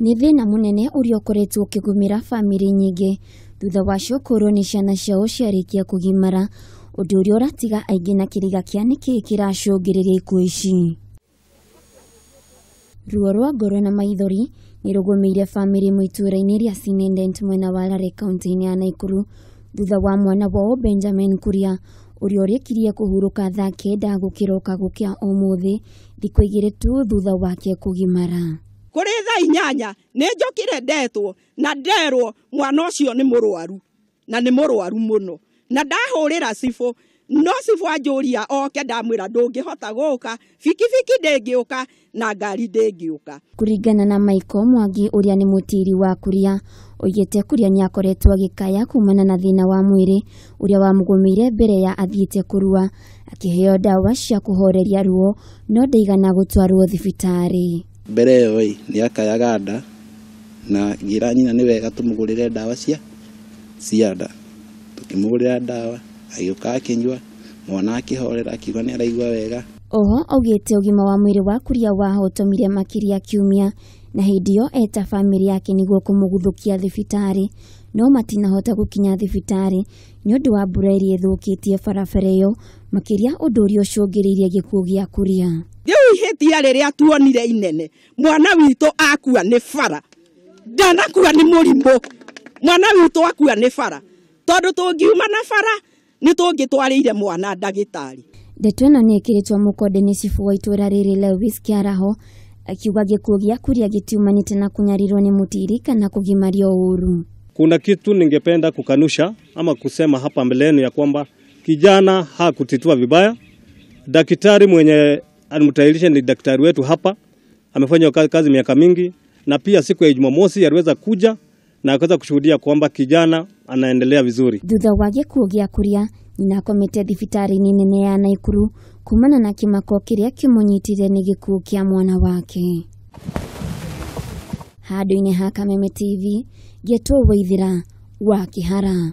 Nĩ thĩna mũnene ũrĩa ũkoretwo ũkĩgũmĩra bamĩrĩ nyingĩ thutha wacio kũũrwo nĩ ciana ciao ciarĩkia kũgimara, ũndũ ũrĩa ũratiga aingĩ na kĩriga kĩa nĩkĩĩ kĩracũngĩrĩria ikuũ ici. Ruo rwa ngoro na maithori nĩ rũgũmĩire bamĩrĩ ĩmwe itũũra-inĩ rĩa Sinendet mwena wa Lare kaunti-inĩ ya Nakuru thutha wa mwana wao Benjamin Kuria ũrĩa ũrĩkirie kũhurũka thaa 9 gũkĩroka gũkĩa ũmũthĩ thikũ 2 tu thutha wake kũgimara. Kũrĩ thaa 8 nĩ njokire ndetwo na nderwo mwana ũcio nĩ mũrwaru na nĩ mũrwaru mũno, na ndahũrĩra cibũ no cibũ anjũria oke, ndamwĩra ndũngĩhota gũka, bikibiki ndĩngĩũka na ngari ndĩngĩũka. Kũringana na Michael Mwangi ũrĩa nĩ mũtiri wa Kuria, oigĩte Kuria nĩ akoretwo agĩkaya kumana na thĩna wa mwĩrĩ ũrĩa wamũgũmĩire mbere ya athiĩte kũrua, akĩheo ndawa cia kũhoreria ruo no ndaigana gũtwarwo thibitarĩ. Mbere ĩyo ĩ nĩ akayaga nda na ngĩra nyina nĩ wega tũmũgũrĩre ndawa cia nda, tũkĩmũgũrĩra ndawa agĩũka akĩnyua, mwana akĩhorera akiuga nĩ araigua wega. Oho augĩte ũgima wa mwĩrĩ wa Kuria wahotomire makĩria kiumia na hĩndĩ ĩyo eta bamĩrĩ yake nĩguo kũmũguthũkia thibitarĩ no matinahota gũkinya thibitarĩ nĩ ũndũ wa mbura ĩrĩa ĩthũkĩtie barabara ĩyo, makĩria ũndũ ũrĩa ũcũngĩrĩirie gĩkuũ gĩa Kuria. Rĩu ihĩtia rĩrĩa tuonire inene, mwana witũ akua nĩ bara, ndanakua nĩ mũrimũ, mwana witũ akua nĩ bara, tondũ tũngiuma na bara nĩ tũngĩtwarĩire mwana ndagĩtarĩ. Ndeto ĩno nĩ ĩkĩrĩtwo mũkonde nĩ cibũ wa itũũra rĩrĩ Lewis Kĩaraho akiuga gĩkuũ gĩa Kuria gĩtiumanĩte na kũnyarirwo nĩ mũtiri kana kũgimario ũru. Kuna kitu ningependa kukanusha ama kusema hapa mbeleni ya kwamba kijana hakutitua vibaya. Daktari mwenye alimtayarisha ni daktari wetu hapa, amefanya kazi miaka mingi, na pia siku ya Jumamosi aliweza kuja na akaweza kushuhudia kwamba kijana anaendelea vizuri. Thutha wa gĩkuũ gĩa Kuria, nyina akomete thibitarĩ-inĩ nene ya Nakuru kumana na kĩmako kĩrĩa kĩmũnyitire nĩ gĩkuũ kĩa mwana wake. Handũ-inĩ ha Kameme TV, Gĩtũ Waithĩra wa Kĩhara.